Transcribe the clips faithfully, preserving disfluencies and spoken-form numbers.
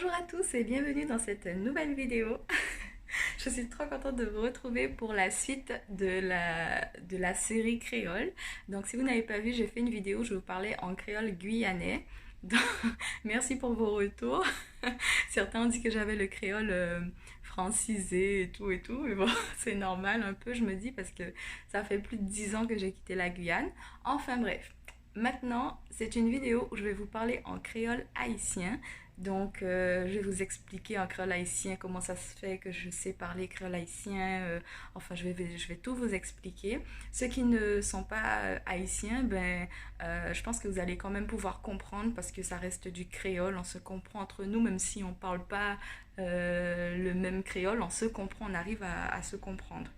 Bonjour à tous et bienvenue dans cette nouvelle vidéo. Je suis trop contente de vous retrouver pour la suite de la, de la série créole. Donc, si vous n'avez pas vu, j'ai fait une vidéo où je vous parlais en créole guyanais. Donc, merci pour vos retours. Certains ont dit que j'avais le créole euh, francisé et tout et tout, mais bon, c'est normal un peu, je me dis, parce que ça fait plus de dix ans que j'ai quitté la Guyane. Enfin bref, maintenant, c'est une vidéo où je vais vous parler en créole haïtien. Donc, euh, je vais vous expliquer en créole haïtien comment ça se fait que je sais parler créole haïtien. Euh, enfin, je vais, je vais tout vous expliquer. Ceux qui ne sont pas euh, haïtiens, ben, euh, je pense que vous allez quand même pouvoir comprendre parce que ça reste du créole. On se comprend entre nous, même si on ne parle pas euh, le même créole. On se comprend, on arrive à, à se comprendre.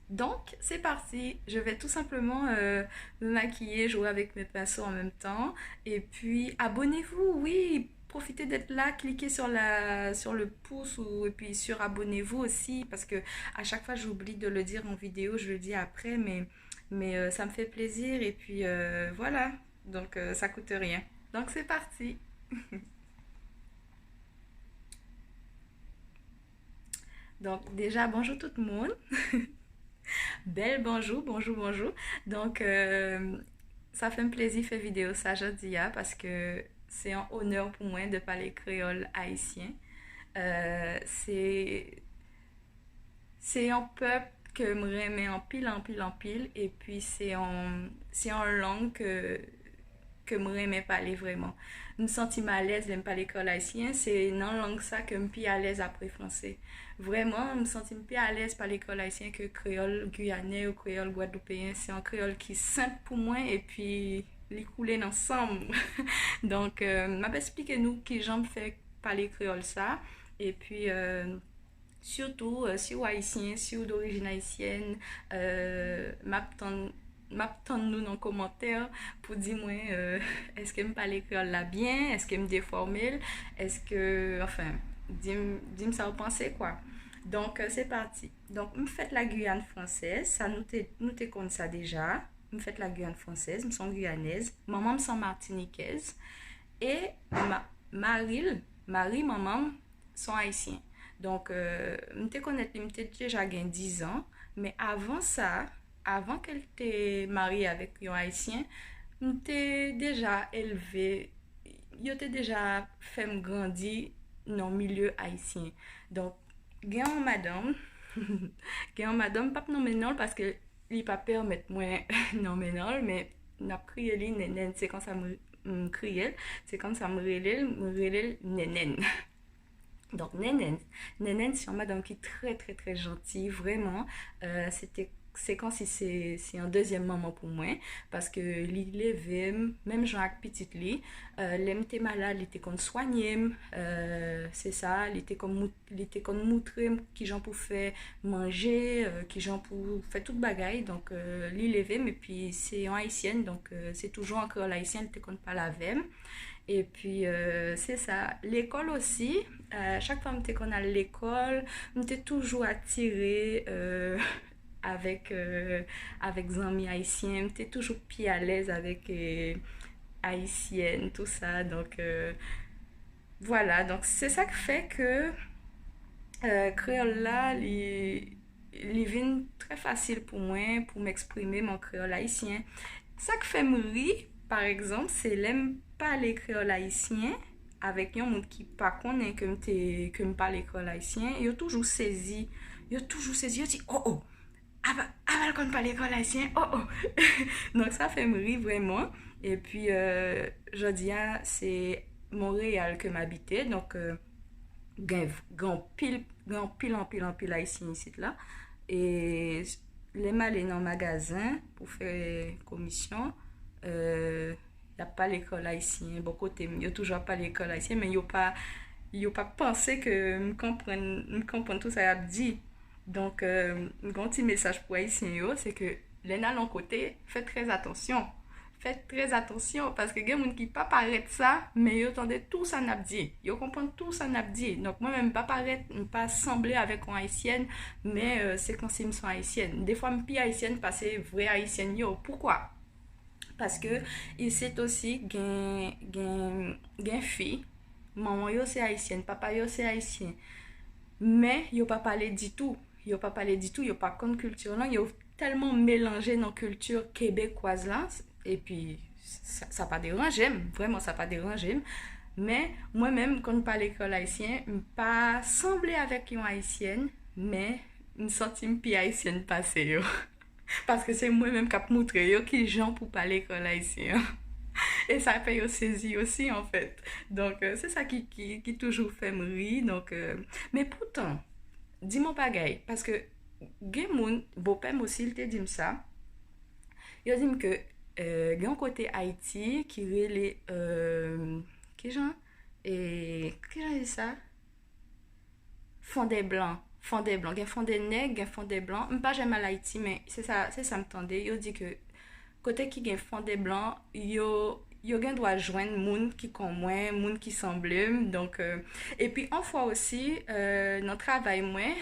Donc, c'est parti. Je vais tout simplement euh, me maquiller, jouer avec mes pinceaux en même temps. Et puis, abonnez-vous, oui, profitez d'être là, cliquez sur la sur le pouce ou et puis sur abonnez-vous aussi parce que à chaque fois j'oublie de le dire en vidéo, je le dis après mais mais euh, ça me fait plaisir et puis euh, voilà. Donc euh, ça coûte rien. Donc c'est parti. Donc déjà bonjour tout le monde. Bèl bonjou, bonjou, bonjou. Donk, euh, sa fè m plezi fè videyo sa jodi a paske se yon onè pou mwen de pale kreyòl ayisyen. Euh, se se yon pèp ke m renmen anpil, anpil, anpil, epi se yon se yon lang ke ke m renmen pale vrèman. M santi m alèz lè m pale kreyòl ayisyen, se nan lang sa ke m pi alèz apre franse. Vrèman, m santi m pi alèz pale kreyòl ayisyen ke kreyòl gwiyanè ou kreyòl gwadloupeyen. Se yon kreyòl ki senp pou mwen epi li koule nan san m. Donk, euh, m ap esplike nou kijan m fè pale kreyòl sa. Epi, euh, Sitou, euh, si w ayisyen, si w dorijin ayisyèn, euh, m ap tann m ap tann nou nan kòmantè pou di mwen euh, èske m pale kreyòl la byen, èske m defòme l, èske, anfen, di m, di m sa w panse kwa. Donk, euh, se pati. Donk, m fèt la Guyane Française, sa nou te, nou te konn sa deja. M fèt la Guyane Française, m se yon Guyanèz. Manman m se yon Matinikèz. E ma, mari l, mari manman m, se yon Ayisyen. Donk, euh, m te konèt li, m te deja gen diz an, men avan sa, avan ke l te marye avèk yon Ayisyen, m te deja elve, yo te deja fè m grandi nan milye ayisyen. Donk, gen yon madanm, gen yon madanm, m p ap nonmen non l paske li pa pèmèt mwen nonmen non l, men n ap kriye li Nènèn, se konsa m, m kriye l, se konsa m rele l, m rele l Nènèn. Donk, Nènèn, Nènèn se yon madanm ki trè, trè, trè janti, vrèman. Euh, se te, se kòmsi se, se yon dezyèm manman pou mwen, paske li leve m, menm jan ak pitit li. Euh, lè m te malad, li te konn swanye m. Euh, se sa, li te konn mout-, li te konn moutre m kijan pou fè manje, euh, kijan pou fè tout bagay. Donk, euh, li leve m, epi se yon Ayisyèn, donk, euh, se toujou an kreyòl ayisyen, li te konn pale avè m. Epi, euh, se sa. Lekòl osi, euh, chak fwa m te konn al lekòl, m te toujou atire, euh, avèk, euh, avèk zanmi ayisyen, m te toujou pi alèz avèk, euh, ayisyèn, tou sa. Donk, euh, vwala. Donk, se sa k fè ke, euh, kreyòl la, li, li vin trè fasil pou mwen, pou m eksprime m an kreyòl ayisyen. Sa k fè m ri, pa egzanp, se lè m pale kreyòl ayisyen avèk yon moun ki pa konnen ke m te, ke m pale kreyòl ayisyen, yo toujou sezi. Yo toujou sezi, yo di, "O, o, Ava, Ava l konn pale kreyòl ayisyen, o, o." Donk, sa fè m ri vrèman. Epi, euh, jodi a, se Monreyal ke m abite. Donk, euh, gen, gen anpil, gen anpil, anpil, anpil Ayisyen isit la. E lè m ale nan magazen pou fè komisyon, euh, y ap pale kreyòl ayisyen bò kote m. Yo toujou ap pale kreyòl ayisyen, men yo pa, yo pa panse ke m konprann, m konprann tou sa y ap di. Donk, euh, m gen yon ti mesaj pou Ayisyen yo, se ke lè n al yon kote, fè trè atansyon. Fè trè atansyon, paske gen moun ki pa parèt sa, men yo tande tou sa n ap di. Yo konprann tou sa n ap di. Donk, mwen menm, m pa parèt, m pa sanble avèk yon Ayisyèn, men, euh, se kòmsi m se yon Ayisyèn. Defwa, m pi Ayisyèn pase vrè Ayisyèn yo. Poukwa? Paske isit osi gen, gen, gen fi, Manman yo se ayisyèn, papa yo se ayisyen. Men yo pa pale ditou. Yo pa pale ditou, yo pa konn kilti lan, yo tèlman melanje nan kilti kebekwaz la, epi sa, sa pa deranje m, vrèman sa pa deranje m. Men mwen menm, kan m pale kreyòl ayisyen, m pa sanble avèk yon ayisyèn, men m santi m pi ayisyèn pase yo. Paske se mwen menm k ap moutre yo ki jan pou pale kreyòl ayisyen an. E sa fè yo sezi osi, anfèt. Donk, euh, se sa ki, ki, ki toujou fè m ri. Donk, euh, men poutan, di m yon bagay, paske gen moun, bopè m osi, li te di m sa. Yo di m ke, euh, gen yon kote Ayiti ki rele, euh, kijan? E, kijan di sa? Fondèblan. Fondèblan. Gen Fondènèg, gen Fondèblan. M pa janm al Ayiti, men se sa, se sa m tande. Yo di ke kote ki gen Fondèblan, yo, yo gen dwa jwenn moun ki kon mwen, moun ki sanble m. Donk, euh, epi, yon fwa osi, euh, nan travay mwen,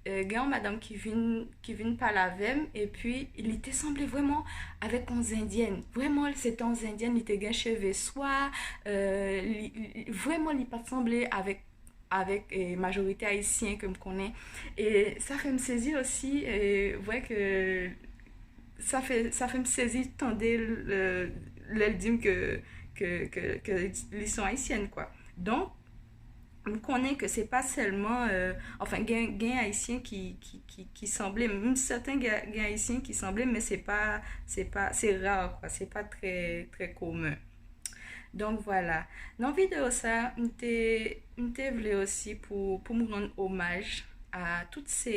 euh, gen yon madanm ki vin, ki vin pale avè m, epi li te sanble vrèman avèk yon zendyèn. Vrèman, se te yon zendyèn, li te gen cheve swa, euh, li, li, vrèman, li pa t sanble avèk avèk, eh, majorite ayisyen ke m konnen. E sa fè m sezi osi, eh, vwè ke sa fè, sa fè m sezi tande l, lè l di m ke, ke, ke, ke li se yon ayisyèn, kwa. Donk, m konnen ke se pa sèlman, eh, anfen, gen, gen ayisyen ki, ki, ki, ki sanble m. M sèten gen, gen ayisyen ki sanble m, men se pa, se pa, se ra, kwa. Se pa trè, trè komen. Donk, vwala. Nan videyo sa, m te, m te vle osi pou, pou m rann omaj a tout se,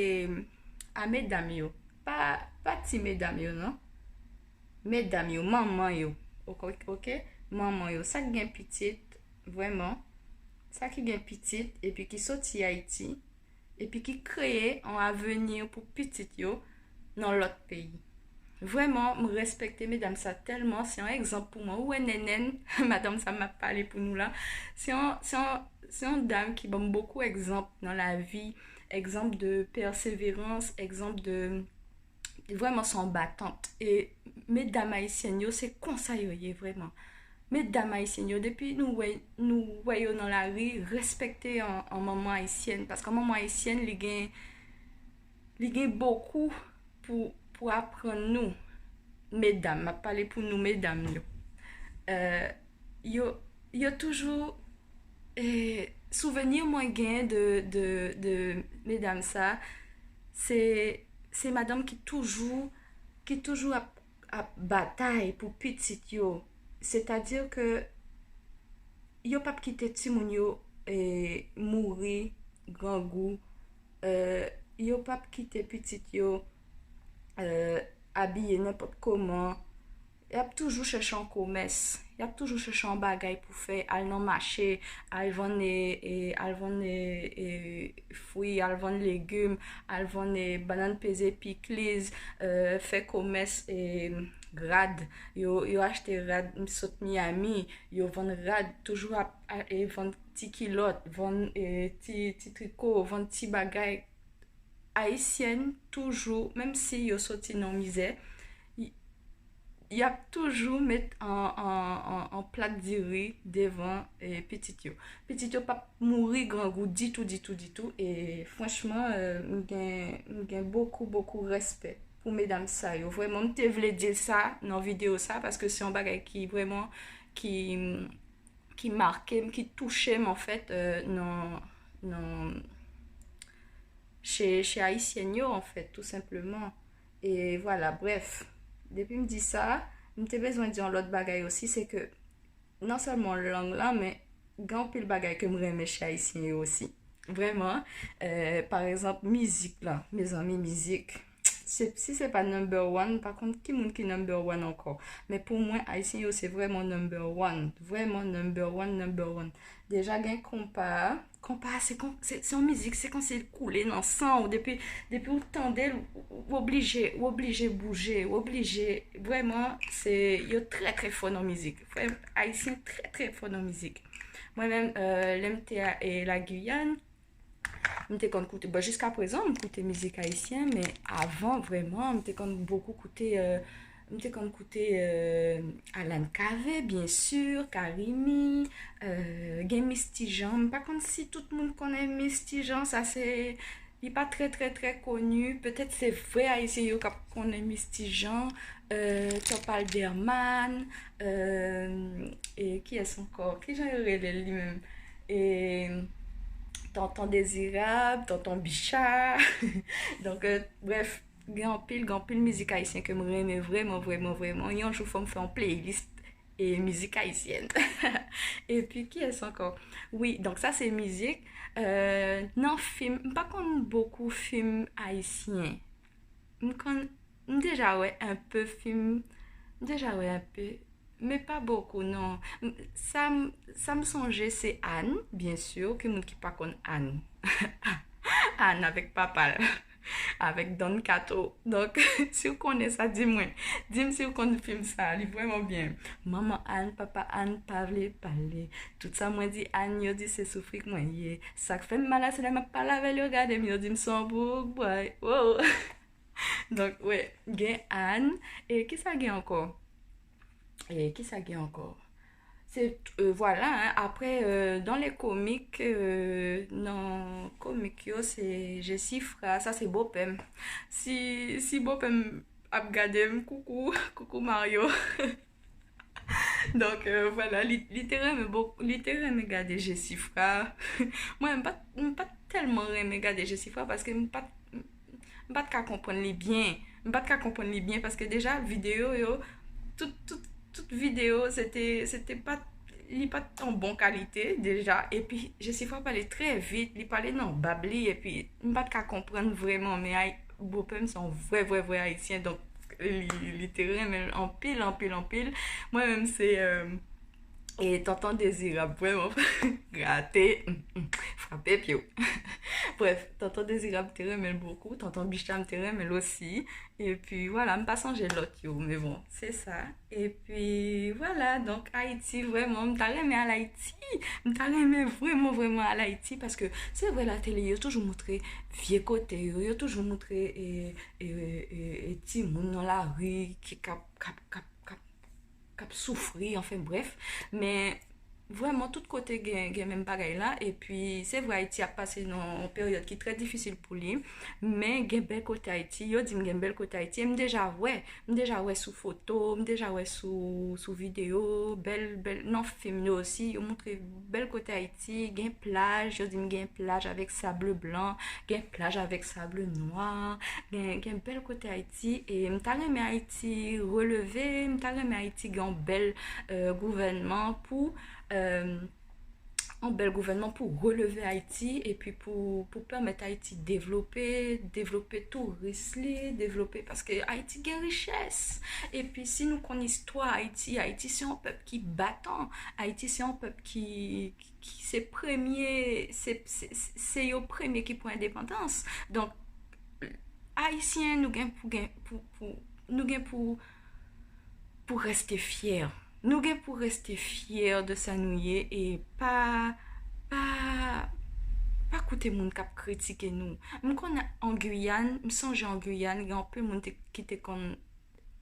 a medam yo. Pa, pa ti medam yo, non. Medam yo, manman yo. Ok, ok? Manman yo. Sa k gen pitit, vrèman. Sa ki gen pitit, epi ki soti Ayiti, epi ki kreye yon avni pou pitit yo nan lòt peyi. Vrèman, m respekte medam sa tèlman, se yon egzanp pou mwen. Ou wè Nènèn, madanm sa m ap pale pou nou la, se yon, se yon, se yon dam ki ban m bokou egzanp nan lavi, egzanp de pèseverans, egzanp de, vrèman, se yon batant. E medam ayisyèn yo, se konsa yo ye, vrèman. Medam ayisyèn yo, depi nou wè, nou wè yo nan lari, respekte an, an manman ayisyèn. Paske an manman ayisyèn, li gen, li gen bokou pou, pou aprann nou. Medam, m ap pale pou nou medam yo. Euh, yo, yo toujou, eh, souveni mwen gen de, de, de medam sa, se, se madanm ki toujou, ki toujou ap, ap batay pou pitit yo. Sètadi ke yo p ap kite timoun yo, eh, mouri grangou. Eh, yo p ap kite pitit yo, eh, abiye nenpòt kòman. Y ap toujou chèche yon komès. Y ap toujou chèche yon bagay pou fè, al nan mache, al vann, e, e, al vann, e, e, fwi, al vann legim, al vann, e, bannann peze, pikliz, e, fè komès, e, rad. Yo, yo achte rad sot Miami, yo vann rad, toujou ap, a, e, vann ti kilòt, vann, e, ti, ti triko, vann ti bagay. Ayisyèn toujou, menm si yo soti nan mizè, y, y ap toujou met an, an, an, an plat diri devan, e, pitit yo. Pitit yo p ap mouri grangou ditou, ditou, ditou. E franchman, e, m gen, m gen bokou, bokou respè pou medam sa yo. Vrèman, m te vle di l sa nan videyo sa, paske se yon bagay ki vrèman, ki, ki make m, ki touche m, anfèt, e, nan, nan, che, che ayisyèn yo, anfèt, tou senpleman. E vwala, brèf. Depi m di sa, m te bezwen di yon lòt bagay osi, se ke non sèlman lang lan, men gen anpil bagay ke m renmen che ayisyen yo osi. Vrèman, e, pa egzanp, mizik lan. Mezanmi, mizik. Se, si se pa number one, m pa konn ki moun ki number one ankò. Men pou mwen, ayisyen yo se vrèman number one. Vrèman number one, number one. Deja gen konpa. Konpa, se kon, se, se yon mizik, se kòmsi l koule nan san w. Depi, depi w tande l, w, w oblije, w oblije bouje, w oblije, vrèman, se, yo trè, trè fò nan mizik. Vrèman, ayisyen trè, trè fò nan mizik. Mwen menm, e, lè m te a, e, la Guyane, m te konn koute, bon, jiska prezan, m koute mizik ayisyen, men avan, vrèman, m te konn bokou koute, e, M te konn koute euh, Alan Cavé, byen si, Carimi, euh, gen Misty Jean. M pa konn si tout moun konnen Misty Jean, sa se li pa trè trè trè koni. Petèt se vrè ayisyen yo k ap konnen Misty Jean, euh, Top Alderman, euh, e kiyès ankò? Kijan yo rele l li menm? E Tonton Dezirab, Tonton Bicha. Donk, euh, brèf, gen anpil, gen anpil mizik ayisyen ke m renmen vrèman, vrèman, vrèman. Yon jou fò m fè yon playlist e mizik ayisyèn. Epi kiyès ankò? Wi, donk sa se mizik. Euh, nan fim, m pa konn bokou fim ayisyen. M konn, m deja wè enpe fim, m deja wè enpe, men pa bokou non. M- Sa m sa m sonje se Ann, byen si, ki moun ki pa konn Ann? Ann avèk papa l, avèk Don Kato. Donk, si w konnen sa, di mwen. Di m si w konn fim sa, li vrèman byen. Manman Ann, papa Ann pa vle pale. Tout sa mwen di Ann, yo di se soufri k mwen ye. Sa k fè m mal a se lè m ap pale avè l, yo gade m, yo di m se yon boug bòy. Wow! Donk, wè, gen Ann. E kisa gen ankò? E kisa gen ankò? Se, euh, vwala, hein. Apre, euh, dans les comiques, euh, nan komik yo, se Jesifra, sa se bopè m. Si, si bopè m ap gade m, koukou, koukou Mario. Donk, euh, vwala, li, li te renmen bok- li te renmen gade Jesifra. Mwen, m pa, m pa tèlman renmen gade Jesifra paske m pa, m pa t ka konprann li byen. M pa t ka konprann li byen paske deja videyo yo, tout, tout, tout videyo, se te, se te pa, li pa t an bon kalite deja. Epi, Jesifra pale trè vit, li pale nan bab li, epi m pa t ka konprann vrèman, men ay, bopè m se yon vrè, vrè, vrè ayisyen, donk li, li te renmen l anpil, anpil, anpil. Mwen menm, se euh, e Tonton Dezirab, vrèman, grate, mm, mm, frape pye w. Brèf, Tonton Dezirab te renmen l bokou, Tonton Bicha m te renmen l osi. Epi, vwala, m pa sonje lòt yo, men bon, se sa. Epi, vwala, donk, Ayiti, vrèman, m ta renmen al Ayiti. M ta renmen vrèman, vrèman al Ayiti, paske se vre, latele, yo toujou moutre vye kote yo, yo toujou moutre e, e, e, e timoun nan lari ki k ap, k ap, k ap, k ap, k ap soufri, anfen, brèf. Men, vrèman, tout kote gen, gen menm bagay la. Epi, se vre, Ayiti ap pase nan yon peryòd ki trè difisil pou li. Men, gen bèl kote Ayiti. Yo di m gen bèl kote Ayiti. E m deja wè. M deja wè sou foto, m deja wè sou, sou videyo. Bèl, bèl, nan fim yo osi. Yo moutre bèl kote Ayiti. Gen plaj. Yo di m gen plaj avèk sable blan. Gen plaj avèk sable nwa. Gen, gen bèl kote Ayiti. E m ta renmen Ayiti releve. M ta renmen Ayiti gen yon bèl euh, gouvènman pou euh, yon bèl gouvènman pou releve Ayiti epi pou, pou pèmèt Ayiti devlope, devlope touris li, devlope, paske Ayiti gen richès. Epi si nou konn istwa Ayiti, Ayiti se yon pèp ki batan, Ayiti se yon pèp ki, ki se premye, se, se, se yo premye ki pran endepandans. Donk, Ayisyen, nou gen pou gen, pou, pou, nou gen pou, pou reste fyè. Nou gen pou reste fyè de sa nou ye e pa, pa, pa koute moun k ap kritike nou. M konnen an Guyane, m sonje an Guyane, gen anpil moun te, ki te konn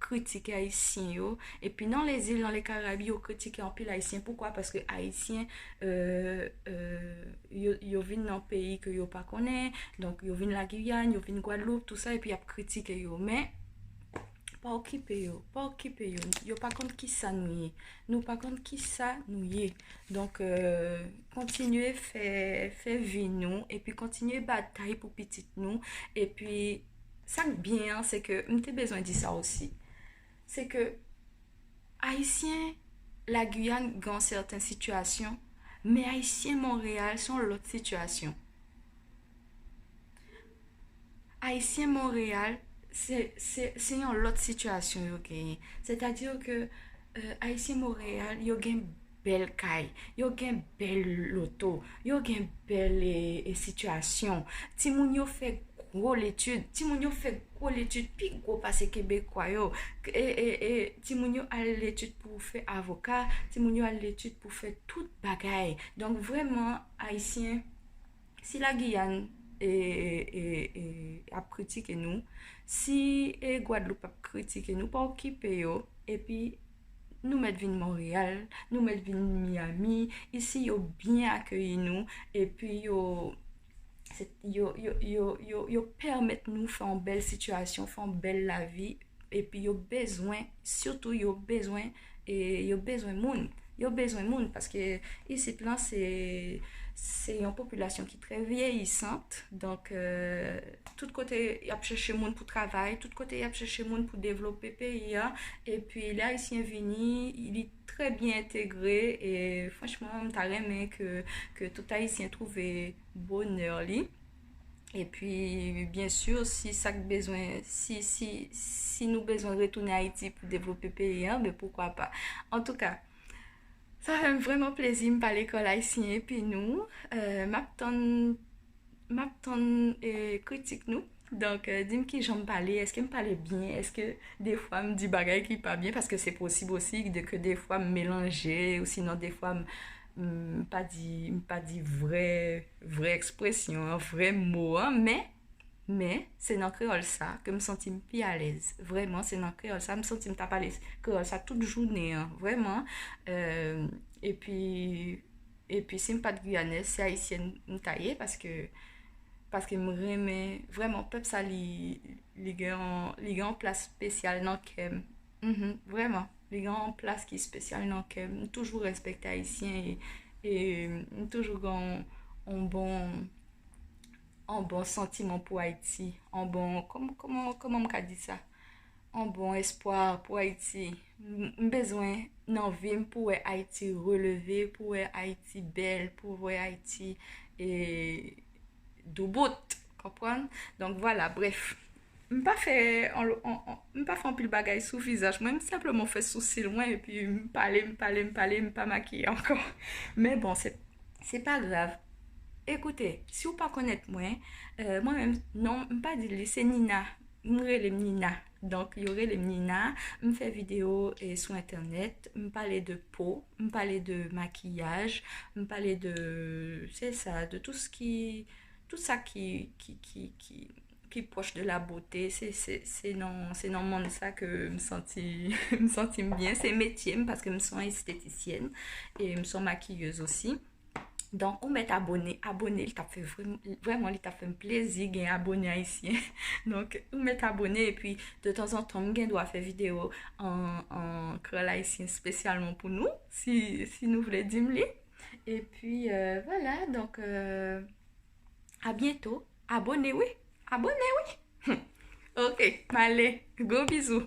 kritike Ayisyen yo. Epi nan lezil, nan le Karayib, yo kritike anpil Ayisyen. Poukwa? Paske Ayisyen, euh, euh, yo, yo vin nan peyi ke yo pa konnen. Donk, yo vin la Guyane, yo vin Gwadloup, tou sa, epi y ap kritike yo. Men, pa okipe yo, pa okipe yo. Yo pa konn kisa nou ye. Nou pa konn kisa nou ye. Donk, euh, kontinye fè, fè vi nou, epi kontinye batay pou pitit nou. Epi, sa k byen an, se ke, m te bezwen di sa osi. Se ke, Ayisyen la Guyane gen yon sèten sitiyasyon, men Ayisyen Monreyal se yon lòt sitiyasyon. Ayisyen Monreyal, se, se, se yon lòt sitiyasyon yo genyen. Sètadi ke, euh, Ayisyen Monreyal, yo gen bèl kay, yo gen bèl loto, yo gen bèl, e, e, sitiyasyon. Timoun yo fè gwo letid, timoun yo fè gwo letid, pi gwo pase Kebekwa yo. E, e, e, timoun yo al letid pou fè avoka, timoun yo al letid pou fè tout bagay. Donk, vrèman, Ayisyen, si la Guyane e, e, e ap kritike nou, si e Gwadloup ap kritike nou, pa okipe yo. Epi nou mèt vin Monreyal, nou mèt vin Miami, isi yo byen akeyi nou, epi yo, se, yo, yo, yo, yo, yo pèmèt nou fè yon bèl sitiyasyon, fè yon bèl lavi, epi yo bezwen, sitou yo bezwen, e yo bezwen moun. Yo bezwen moun, paske isit lan se, se yon popilasyon ki trè vyeyisant. Donk, euh, tout kote y ap chèche moun pou travay, tout kote y ap chèche moun pou devlope peyi a. Epi lè Ayisyen vini, li trè byen entegre. E franchman, m ta renmen ke, ke tout Ayisyen twouve bonè li. Epi, byen si, si sa k bezwen, si, si, si nou bezwen retounen Ayiti pou devlope peyi a, ben poukwa pa. Antouka, sa fè m vrèman plezi m pale kreyòl ayisyen epi nou. Euh, m ap tann, m ap tann, euh, kritik nou. Donk, euh, di m kijan m pale, èske m pale byen, èske defwa m di bagay ki pa byen, paske se posib osi de ke defwa m melanje, ou sinon defwa m, m pa di, m pa di vrè, vrè ekspresyon an, vrè mo an, men, men, se nan kreyòl sa ke m santi m pi alèz. Vrèman, se nan kreyòl sa m santi m ta pale kreyòl sa tout jounen an, vrèman. Euh, epi, epi si m pa t Gwiyanèz, se Ayisyèn m ta ye, paske, paske m renmen, vrèman, pèp sa, li, li gen yon, li gen yon plas espesyal nan kè m. Mhm, vrèman, li gen yon plas ki espesyal nan kè m. M toujou respekte Ayisyen e, e m toujou gen yon, yon bon, yon bon santiman pou Ayiti. Yon bon, kòm, kòman, kòman m ka di sa? Yon bon espwa pou Ayiti. M, m bezwen nan vi m pou wè Ayiti releve, pou wè Ayiti bèl, pou wè Ayiti, e, doubout, konprann? Donk, vwala, brèf. M pa fè, an, an, an, m pa fè anpil bagay sou vizaj mwen, m senpleman fè sousil mwen, epi m pale, m pale, m pale, m pa makiye ankò. Men bon, se, se pa grav. Ekoute, si w pa konnèt mwen, euh, mwen menm, non, m pa di li, se Nina. M rele m Nina. Donk, yo rele m Nina. M fè videyo, eh, sou entènèt. M pale de po, m pale de makiyaj, m pale de, se sa, de tout sa ki, tout sa ki, ki, ki, ki, ki pwòch de la bote. Se, se, se nan, se nan monn sa ke m santi, m santi m byen. Se metye m, paske m se yon estetisyèn e m se yon makiyez osi. Donk, ou mèt abòne, abòne, li t ap fè vrè-, vrèman, li t ap fè m plezi gen abòne ayisyen. Donk, ou mèt abòne, epi, de tanzantan, m gen dwa fè videyo an, an kreyòl ayisyen espesyalman pou nou, si, si nou vle di m li. Epi, euh, vwala, donk, euh, a byento. Abòne, wi. Abòne, wi. Ok, m ale. Gwo bizou.